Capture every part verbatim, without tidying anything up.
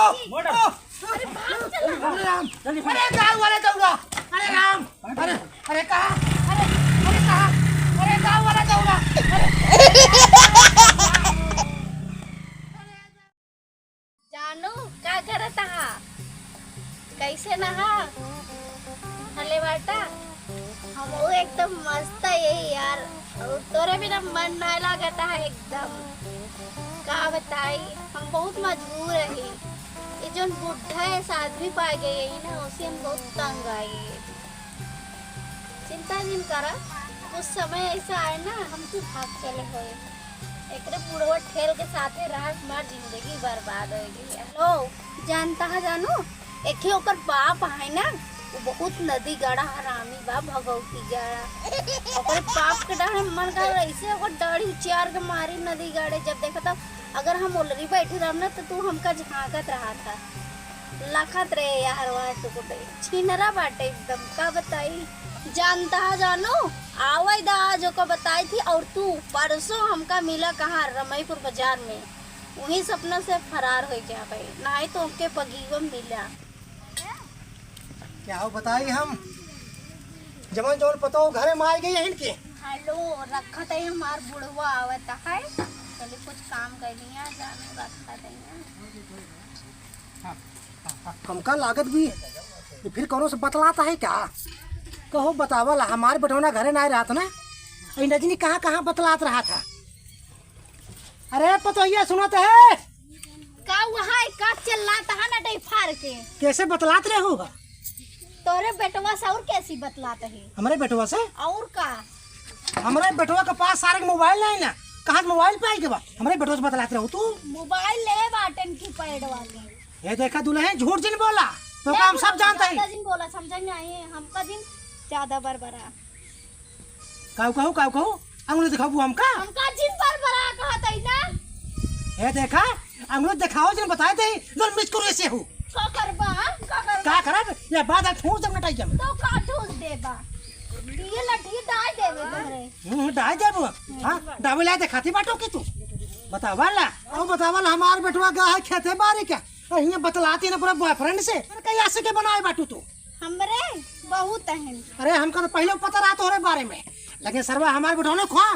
अरे भाग चल। अरे राम, अरे गाँव वाले दौड़ा, अरे राम, अरे, अरे कहाँ, अरे, अरे कहाँ, अरे गाँव वाला दौड़ा, अरे। जानू, का करत हा? कैसे नहा? हले बाटा? हमहू एकदम मस्त है यार। और तोरे बिना मन ना लागत हा एकदम। का बताई, हम बहुत मजबूर रही। ये जोन बुढ़ा है, साथ भी पा गए यही ना, उसे हम बहुत तंग आए। चिंता जिन करा, कुछ समय ऐसा आए ना, हम तू भाग चले होए। एकरे बुढ़वा ठेल के साथे रहा, हमार जिंदगी बर्बाद हो गई। हेलो, जानता है जानू, एक ही ओकर बाप है ना, वो बहुत नदी गाड़ा हरामी बा, भगौती गाड़ा। ओकर बाप के डर मन कर ऐसे ओकर दाढ़ी उचियार के मारी नदी गाड़े। जब देखा तो अगर हम ओलरी बैठी रहब ना, तो तू हमका झांकत रहा था। लखत रहे यार, वहाँ टुकुटे छिनरा बाटे एकदम, का बताई। जानता है जानू, आवे दा आज ओको बताई थी, और तू परसों हमका मिला कहाँ, रमईपुर बाजार में, वहीं सपना से फरार हो गया भाई, नहीं तो ओके बगीवा मिला। क्या हो बताई हम, जवन जवन पतो घरे में आ गई है इनके। हेलो, रखत है हमार बुढ़वा आवत है, चलिए कुछ काम कर लिया जानू, रखत है। हमका लागत भी, ये फिर कौनो से बतलात है क्या? कहो बतावल, हमार बेटौना घरे ना रहत ना, ई नजनी कहाँ कहाँ बतलात रहत है। अरे पतोहिया सुनत है? का वहाँ का चिल्लात है ना डे फार के? कैसे बतलात रहे हो? तोरे बेटवा से और कैसी बतलात है? हमरे बेटवा से? और का? हमरे बेटवा के पास सारे के मोबाइल नहीं ना, कहाँ से मोबाइल पे आई के बा? हमरे बेटवा से बतलात रहो तू। मोबाइल ले बाटन की पैड वाले। ये देखा दुल्हन, झूठ जिन बोला, तो ले का हम सब बोला, जानता है। ज्यादा जिन बोला, समझ में आई है, हमका जिन ज्यादा बरबरा। काऊ कहू, काऊ कहू, अंगुली दिखाबू हमका? हमका जिन बरबरा कहत है ना। ये देखा, अंगुली दिखाओ जिन बताए थे, जो मिचकुरे से हूँ। का करबा, का करबा? का करब? ये बात है, ठूस देब नटाई जम। तो का ठूस देबा? ये लठी डाल देबे तोहरे। हम्म, डाल देबो। हाँ, डाबे ला देखाती बाटो की तू। बतावा ला, अब बतावा ला, हमार बेटवा गा है खेते बारी के, और हियाँ बतलाती ना पूरा बॉयफ्रेंड से। अरे कहीं ऐसे के बनाए बाटू तू? हमरे बहुत अहम। अरे हमका तो पहले पता रहा तोहरे बारे में, लेकिन सरवा हमार बेटवा ने खुआ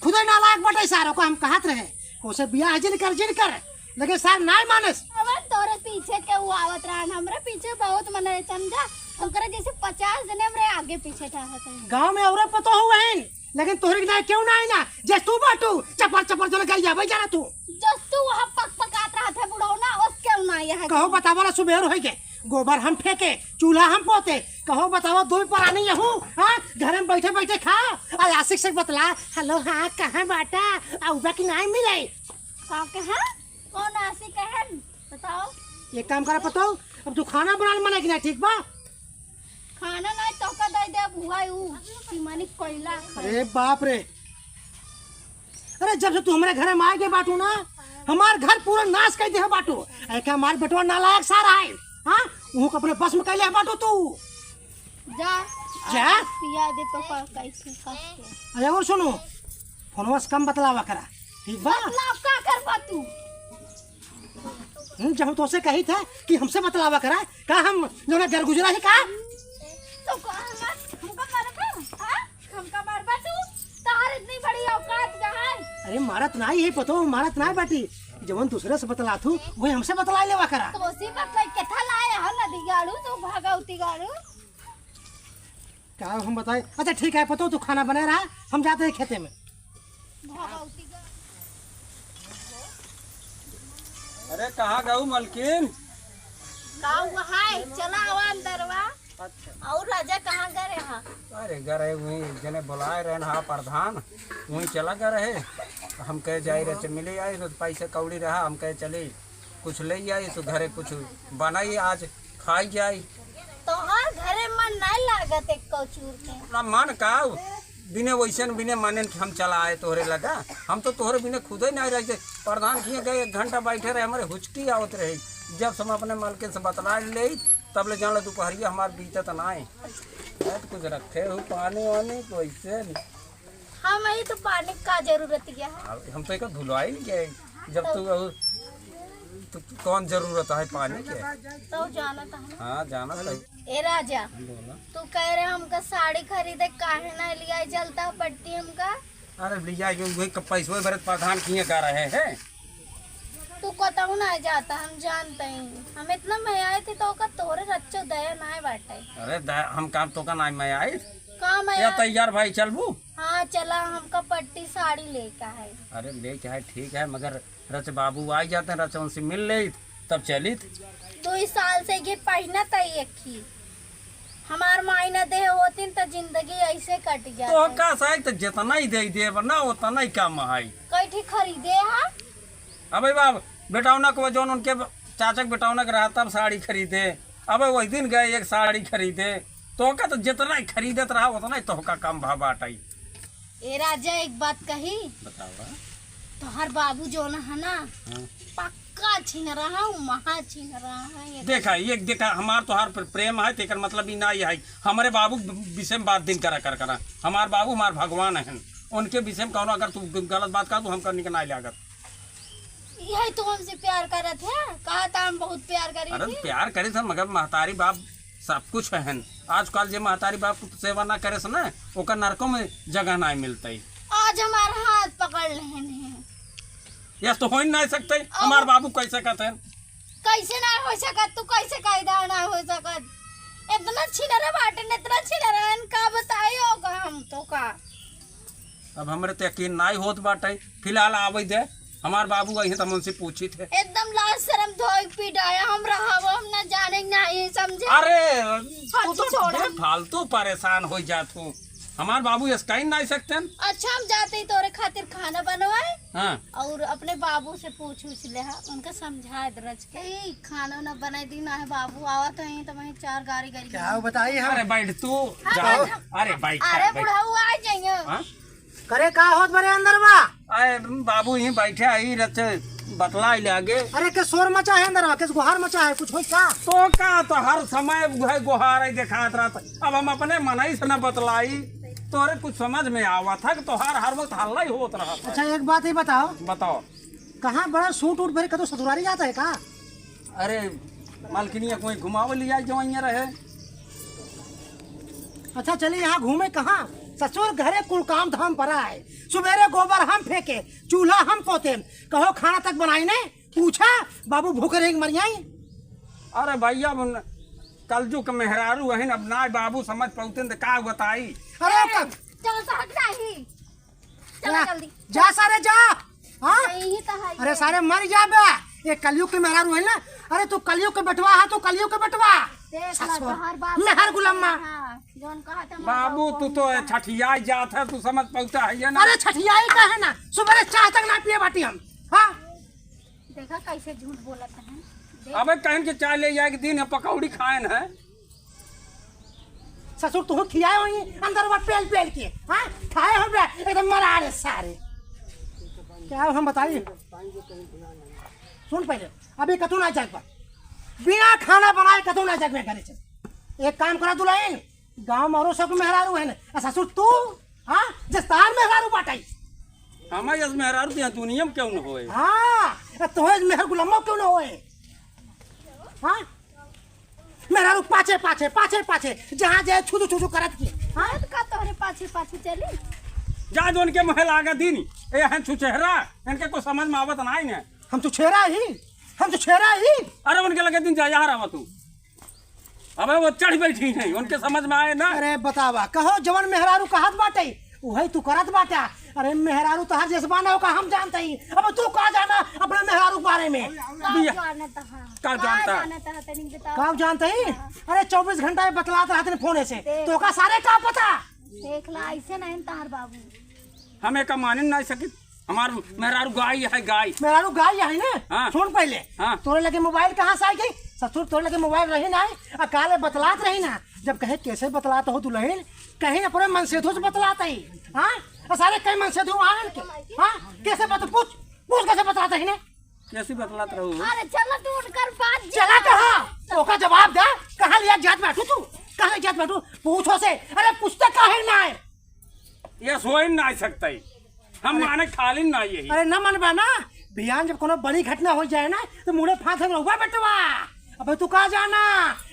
खुदे नालायक बटे सारो को हम कहत रहे, उसे बियाह जिन कर, जिन कर, लेकिन सार नाय मानस। अबे तोरे पीछे के वो आवत रहन, हमरे पीछे बहुत मन है समझा, ओकरे जैसे पचास जने हमरे आगे पीछे चाहत हैं। गाँव में औरे पतो हुए हैं, लेकिन तोहरे के नाय क्यों ना आई ना, जस तू बाटू, चपर चपर जोन करी जाबे जाना तू। जस तू वहाँ पक पकात रहत है बुढ़ऊ ना, ओस क्यों ना आई है। कहो बतावा ला सुबेर होई के, गोबर हम फेंके, चूल्हा हम पोते, कहो बतावा दो परानी यहू, हाँ, घर में बैठे बैठे खा, आ आशिक से बतला, हेलो, हाँ, कहाँ बाटा, आउबा कि नाय मिले? का कहा? कौन आशिक है? बताओ। एक काम करा पतो, अब तू खाना बना ले मना कि ना, ठीक बा? खाना नहीं तो का दे दे बुआ ऊ, सीमानी कोयला। अरे बाप रे, अरे जब से तू हमारे घर में आ गए बाटू ना, हमार घर पूरा नाश कर दे बाटू। ऐका हमार बेटवा नालायक सारा है, हाँ, वो को अपने बस में कर ले बाटू तू। जा, जा। आज पिया दे तो का कैसे कस के। अरे और सुनो, फोनवा से कम बतलावा करा, ठीक बा? बतलाव का करबा तू? हम्म, जब हम तोसे कही था कि हमसे बतलावा करा, का हम जोना डर गुजरा है का? तो का हम, हमका मारबा? हाँ? हमका मारबा तू? तार इतनी बड़ी औकात का है? अरे मारत नाई है पतो, मारत नाई बाटी। जवन दूसरे से बतलात हूँ, वही हमसे बतला लेवा करा। तो उसी बतलाई के था लाए हो नदी गाड़ू, तू भागौती गाड़ू। का हम बताए? अच्छा ठीक है पतो, तू खाना बनाए रहा, हम जाते हैं खेते में। अरे कहाँ गऊ मलकिन? का हुआ है? चला आवा अंदरवा। अच्छा। और राजा कहाँ गए रहा? अरे गए रहे वहीं जने बुलाए रहे ना प्रधान, वहीं चला गए रहे। हम कहे जाए रहे मिले आए तो पैसे कौड़ी रहा, हम कहे चले कुछ ले आई तो घरे कुछ बनाई, आज खाई जाई। तोहार घरे मन नहीं लागत एक कौचूर के। ना मन का, बिने वैसन बिने मानेन कि हम चला आए तोहरे लगा। हम तो तोहरे बिने खुदे नहीं रह जाए। प्रधान किए गए एक घंटा बैठे रहे, हमारे हुचकी आवत रही। जब से हम अपने मालकिन से बतला ले, तब ले जान लो दोपहरिया हमार बीतत ना है। तो कुछ रखे हो पानी वानी तो ऐसे नहीं। हम यही तो पानी का जरूरत है। हम तो एक धुलवाई नहीं गए। जब तू कौन जरूरत है पानी के? तो जानत है ना। हाँ, जानत है। ए राजा, बोला। तू कह रहे हमका साड़ी खरीदे, काहे ना लिया जलता पट्टी हमका? अरे लिया के वही क-, पैसवे भरत प्रधान किए का रहे हैं। तू कतहु ना जाता, हम जानते ही। हम इतना में आए थे तो ओका तोरे रच्चो दया ना बाटे। अरे दया, हम काम तो का ना में आए। काम या आया। तैयार भाई, चलबू? हाँ, चला, हमका पट्टी साड़ी लेके है। अरे लेके है, ठीक है, मगर रच बाबू आ जाते हैं, रच उनसे मिल ले, तब चलित। दो साल से ये पहनत है एक ही। हमार माई ना दे होतिन त जिंदगी ऐसे कट जात तो है। का साहब, तो जितना ही दे देब ना, उतना ही कम है। कई ठी खरीदे है? अबे बाप, बेटौना को जौन उनके चाचा के बेटौना के रहा, तब साड़ी खरीदे। अबे वही दिन गए एक साड़ी खरीदे, तो का तो जितना ही खरीदत रहा, उतना ही तोहका कम भाव बाटई। ए राजा, एक बात कही? बतावा। तोहार बाबू जौन है ना, हाँ। पक्का छिनरा है, महा छिनरा है। देखा, एक देखा, हमार तोहार पर प्रेम है, तेकर मतलब ई ना है। हमरे बाबू विषय में बात दिन करा कर करा। हमार बाबू हमार भगवान हैं, उनके विषय में कौनो अगर तू गलत बात कहा, तो हम करने के ना लागत। यही तो हमसे प्यार करत है, कहा था हम बहुत प्यार करी अरे थी। प्यार करे था, मगर महतारी बाप सब कुछ है। आजकल जे महतारी बाप के सेवा ना करे से ना, ओकर नरकों में जगह ना मिलते। आज हमार हाथ पकड़ लेहन है। यस तो हो ही ना सकते, हमार बाबू कैसे कहते हैं? कैसे ना हो सकत? तू कैसे कायदा ना हो सकत? इतना छिनरा बाटन, इतना छिनरा हन, का बताई होगा हम तो का? अब हमरे तो यकीन नाई होत बाटे। फिलहाल आवे दे, हमार बाबू आई हैं तो हम उनसे पूछी थे। एकदम लाज शर्म धोए के पीटाया, हम रहब, हम ना जाने ना ये समझे। अरे, तू हटी तो छोड़ा। बहुत फालतू परेशान हो जात हूँ। हमार बाबू यस कहीं नाई सकते हैं। अच्छा, हम जाते ही तोरे खातिर खाना बनवाए। हाँ। और अपने बाबू से पूछ उछ ले हा, उनका समझाए दे रच के। ए, खाना ना बनाए दी ना है, बाबू आवत है तो वहीं चार गारी गारी क्या बताई हम? अरे बैठ तू, हाँ, जाओ। बैठ। अरे बैठ, अरे बैठ। बुढ़ऊ आ जाइए। हाँ? करे का होत बरे अंदर बा? अरे बाबू यहीं बैठे आई रच बतला ले आगे। अरे के शोर मचा है अंदर बा, के गुहार मचा है, कुछ होई का? तो का तो हर समय वह गुहार है देखात रहत। अब हम अपने मनई से न बतलाई, तोरे कुछ समझ में आवत है कि तोहार हर वक्त हल्ला ही होत रहत है। अच्छा एक बात ही बताओ। बताओ। कहाँ बड़ा सूट उट भरे, कतौ ससुरारी जाता है का? अरे, मालकिनिया कोई घुमावे लिया जो यहाँ रहे। अच्छा, चली यहाँ घूमे कहाँ? ससुर घरे कुल काम धाम परा है। सुबेरे गोबर हम फेंके, चूल्हा हम पोते, कहो खाना तक बनाई ने, पूछा, बाबू भूख रहे मर जाई। अरे भैया, अब न-, कलजुग के मेहरारू अहिन, अब ना बाबू समझ पौते न त का बताई। अरे, ए, चल, चल, हट जा ही। चला जा, जल्दी। जा सारे जा। हाँ? यही तो है अरे ये। सारे मर जाबे। ये कलयुग के मेहरारू है ना। अरे तू कलयुग के बेटवा है, तू कलयुग के बेटवा। देख ला, ससुर। तोहार बाबू मेहर गुलम्मा। हाँ, जौन कहा था, हमार बाबू, बाबू तू तो कौन छठियाई जात है, तू समझ पौता है ये ना। अरे छठियाई का है ना, सुबह चाय तक ना पिए बाटी हम। हाँ? देखा कैसे झूठ बोलत है। देख। अबे कहन के चाय ले जाए के दिन है, पकौड़ी खाएन है। ससुर, तू खियाए होई अंदर बा पेल पेल के, हाँ? खाए हो बे, एकदम मरा रे सारे। क्या हम बताई? सुन पहले, अभी कतू ना जाए बा, बिना खाना बनाए कतू ना जाए घरे से। एक काम करा दुल्हन, गाँव में औरो सब मेहरारू है ना, आ ससुर तू, हाँ? जस्तार मेहरारू बाटाई। हमारे यस मेहरारू तो यहाँ दुनिया में क्यों न होए? हाँ, तोहे मेहर गुलामो क्यों न होए? हाँ? मेहरारू पाछे, पाछे, पाछे, पाछे, जहाँ जाए छुदू, छुदू करत की। हाँ? मर्द का तोहरे पाछे, पाछे चली? जा जो उनके मुँह लागा दीन, ए हन छुचेहरा, इनके कुछ समझ में आवत नाई ने। हम छुचेहरा ही, हम छुचेहरा ही। अरे उनके लगे दिन जा, यहाँ रहा तू। अबे वो चढ़ बैठी हैं, उनके समझ में आए ना। अरे बतावा, कहो जवन मेहरारू कहत बाटे, उहई तू करत बाटा। अरे मेहरारू तोहार जज्बा ना हो का हम जानते ही। अब तू का जाना अपने मेहरारू के बारे में? का बिया-, जानत हा? का का जानता? जानत हा, तनी बताओ। का जानते ही? हाँ। अरे चउबीस घंटा में बतलात रहत ने फोने से। देख। तो का सारे का पता? देख ला, ऐसे नहीं तोहार बाबू। हम एका मानिन नाई सकित। हमार मेहरारू गाय है, गाय। मेहरारू गाय है ना? हाँ। सुन पहले। हाँ। तोरे लगे मोबाइल कहाँ से आई गई? ससुर, तोरे लगे मोबाइल रही ना, आ काले बतलात रही ना। जब कहे कैसे बतलात हो दुल्हन, कहीं अपने मनसेधु से बतलात ही। हाँ? आ सारे कई मनसेधु आन के। हाँ? कैसे बत-, पूछ, पूछ कैसे बतलात ही ने? कैसे बतलात रहू? अरे चला तू उनकर बात चला जा। कहाँ? ओका जवाब दे। कहाँ लिया जात बैठू तू? कहाँ लिया जात बैठू? पूछो से। अरे पूछते काहे ना है? ये सोइन ना सकता ही। हम अरे। माने खाली ना यही। अरे ना मनबा ना, बिहान जब कोनो बड़ी घटना होइ जाए ना, तो मुड़े फांद रहुआ बेटवा। अबे तू का जाना,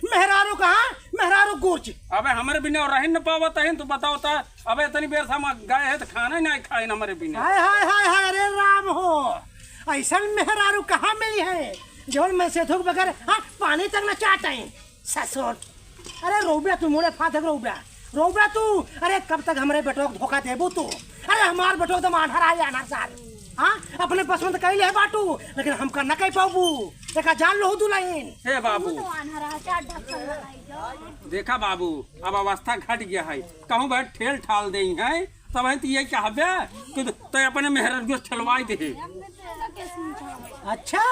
मेहरारू कहाँ, मेहरारू गुर्ज। अबे हमरे बिना रहि न पावत है, तू बताओ ता। अबे इतनी बेर से हम गए हैं तो खाना ही नहीं खाए न हमरे बिना। हाय, हाय, हाय, हाय, अरे राम हो, ऐसन मेहरारू कहाँ मिली है, जौन मनसेधू के बगैर, हाँ, पानी तक न चाटइ। ससुर, अरे रोबे तू, मुड़े फांद रहुआ, रोबे तू। अरे कब तक हमरे बेटवा के धोखा देबू तू? अरे हमार बेटवा एकदम आन्हर है, आन्हर सार। हाँ, अपने पसंद कइ ले बाटू, लेकिन हमका न कइ पाबू। एका जान लो दुलहिन। हे बाबू, तू तो आन्हर है, चार ढक्कन लगाई जाओ। देखा बाबू, अब अवस्था घट गया है, कहूँ भाई ठेल ठाल देइ है, तब है तो ये कहबे कि तो अपने मेहरारू के ठेलवाई दे। अच्छा,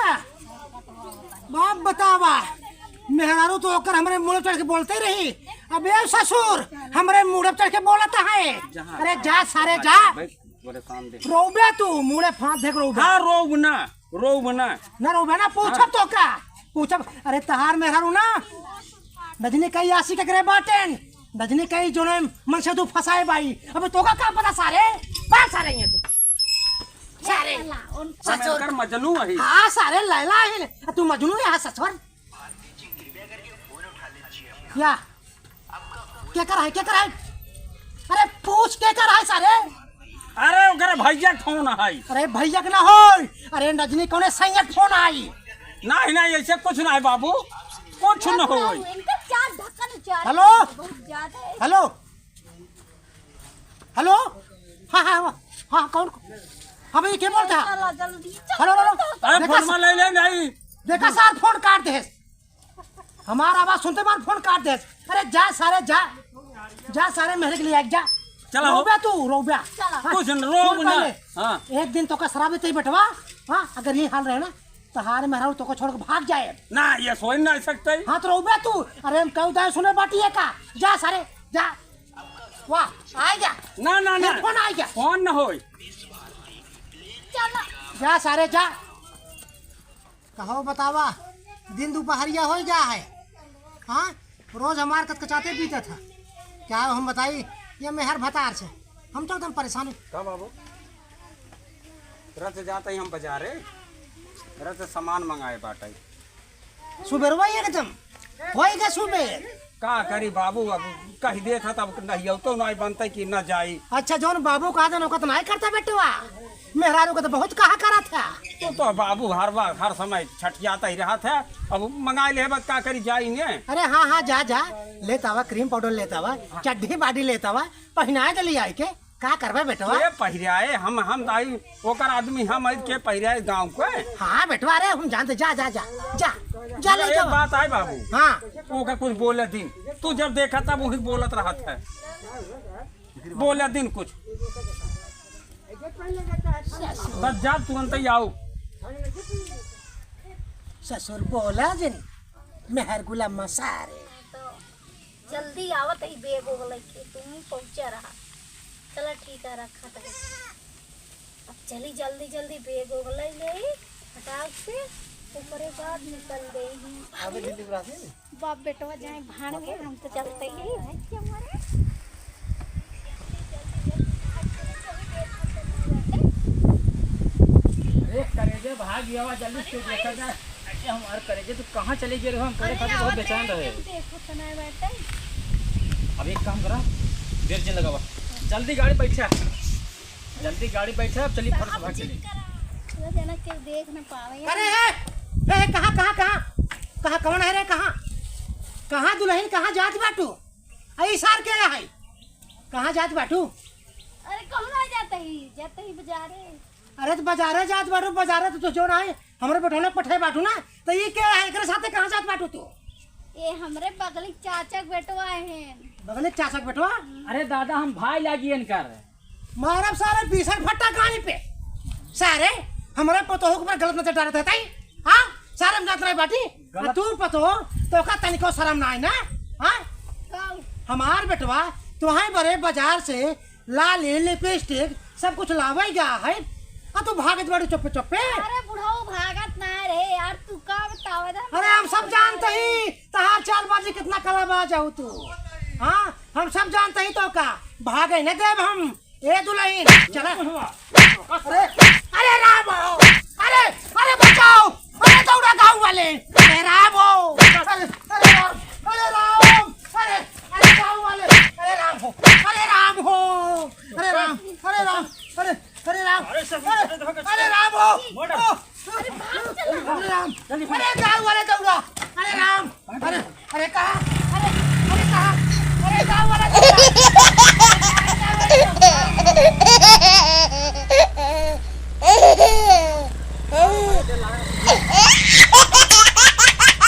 बाप बतावा, मेहरारू तो ओकर हमरे मुड़े चढ़ के बोलते रही। अबे ससुर, हमरे मुड़े चढ़ के बोलत है। अरे जा सारे जा। भाई, बोले काम दे। रोबे तू, मुड़े फांद देख रोबे। हाँ, रोब ना, रोब ना। ना रोबे ना, पूछब हाँ। तो का? पूछब, अरे तहार मेहरारू ना, नजनी कई आशिक करे बाटेन, नजनी कई जोने मनसेधू फंसाए बाई। अबे तोका का पता सारे? बाहर सारे यहाँ से। सारे। हम ससुर। एकर मजनू है। हाँ सारे लैला है, तू मजनू है ससुर। या, केकर है, केकर है? अरे पूछ केकर है सारे? अरे ओकरे भैया के फोन है। अरे भैया के ना होई। अरे नजनी कौने सैया के फोन आई? नहीं, नहीं, ऐसे कुछ ना है बाबू, कुछ न होई। इनका चार ढक्कन उचार हेलो? बहुत ज्यादा है। हेलो? हेलो? हाँ, हाँ, हाँ, हाँ, कौन? हाँ भैया, के बोलता है? चलो, जल्दी, चलो, हेलो, हेलो, हेलो। अरे देखा फोन सा-, में ले ले नहीं। देखा सार फोन काट दे। हमार आवाज सुनते मार फोन काट दे। अरे जा सारे जा, जा सारे मेहरे के लिए आ, जा। चला हो। रोबे तू, रोबे। चला। हाँ, कुछ न, रो सुन ना। पहले। हाँ। एक दिन तोका शराब देते ही बेटवा, हाँ, अगर ये हाल रहे ना, तो हार मेहरारू तोका छोड़ के भाग जाए। ना, ये सोई ना सकते। हाँ, तो रोबे तू। अरे हम कहू दाए सुने बाटी है का? जा सारे, जा। वाह, आ गया। ना, ना, ना। फोन आ गया। फोन न होई। चला। जा सारे जा। कहो बतावा, दिन दुपहरिया होइ गया है। हाँ, रोज हमार कचकचाते बीतत है। क्या हम बताई, ये मेहर भतार से हम तो एकदम परेशान है। का बाबू? रथ जात ही हम बजारे, रथ सामान मंगाए बाटे। सुबेरवा एकदम होइ गया सुबेर। का करी बाबू, अब कहि देत ह, तब नहीं हो तो नहीं बनते कि न जाई। अच्छा, जौन बाबू कहा देन, ओका तो नहीं करता बेटवा। मेहरारू का तो बहुत कहा करत है। तू तो बाबू हर बार, हर समय छठियाता ही रहत है। अब मंगाए ले, बस का करी, जाई ने। अरे हाँ, हाँ, जा, जा, लेत आवा, cream powder लेत आवा, चड्ढी body लेत आवा, पहिनाए दे लियाई के। का करबे बेटवा? के पहिराए? हम, हम दाई ओकर आदमी, हम आइज के पहिराए गाँव के। हाँ बेटवा, अरे हम जानते, जा, जा, जा, जा, जा ले एक जावा। बात आए बाबू। हाँ। ओकर कुछ बोले दिन, तू जब देखा तब वही बोलत रहत है, बोले दिन कुछ। बस जा तुरंत ही आओ। ससुर बोला जिन, मेहर गुलाम मसारे। जल्दी आवत ही bag ओग लइके, तुम ही पहुँचा रहा। चला ठीक है, रखत है। अब चली जल्दी जल्दी bag ओग लइ लेई फटाक से, ओकरे बाद निकल देई। अबे दिल्ली बरात में? बाप बेटवा जाए भाड़ में, हम तो चलते ही। अरे करेजे भाग गया, जल्दी से देखा जाए। अरे हमार करेजे, तू कहाँ चले गए रहो? हम तोरे खातिर बहुत बेचैन रहे। देखो तो नहीं बैठे। अब एक काम करा, देर जिन लगावा, जल्दी गाड़ी बैठा, जल्दी गाड़ी बैठा, अब चली फट से भाग चली। जना के देख न पावे। अरे ए, ए, कहाँ, कहाँ, कहाँ, कहाँ, कौन है रे? कहाँ, कहाँ दुलहिन, कहाँ जात बाटू? अई सार के है? कहाँ जात बाटू? अरे कहूँ ना जात ही, जात ही बजारे। अरे तो बजारे जात बाटू, बजारे तो, तो जो ना है, हमरे बेटौना पठे बाटू ना, तो ये के है, एकरे साथे कहाँ जात बाटू तू? ये हमरे बगली के चाचा के बेटवा है। बगली के चाचा के बेटवा? अरे दादा, हम भाई लागी इनकर। मारब सारे बीसन फट्टा गाड़ी पे। सारे, हमरे पतोह के ऊपर गलत नजर डालत है ताई। हाँ? सारे हम जात नहीं बाटी। आ गलत। तू पतोह, तोका तनिको शरम ना आई ना? हाँ? हमार बेटवा, तुहाई बरे बजार से लाली, lipstick, सब कुछ लावइ गया है, आ तू भागत बाड़ू चुप्पे चुप्पे। अरे बुढ़ऊ भागत ना रे यार, तू का बतावे रे? अरे हम सब जानत ही, तहार चालबाजी कितना कलाबाज हऊ तू। हाँ, हम सब जानत ही तोका, भागइ न देब हम। ए दुलहिन, चला। अरे, अरे राम हो, अरे अरे, अरे राम हो, अरे, अरे राम, अरे राम, अरे, अरे गाँव वाले, अरे राम हो, अरे राम हो, अरे राम, अरे राम, अरे, अरे राम, अरे सब अरे, अरे राम हो, मोड़। ओ, अरे राम, अरे गाँव वाले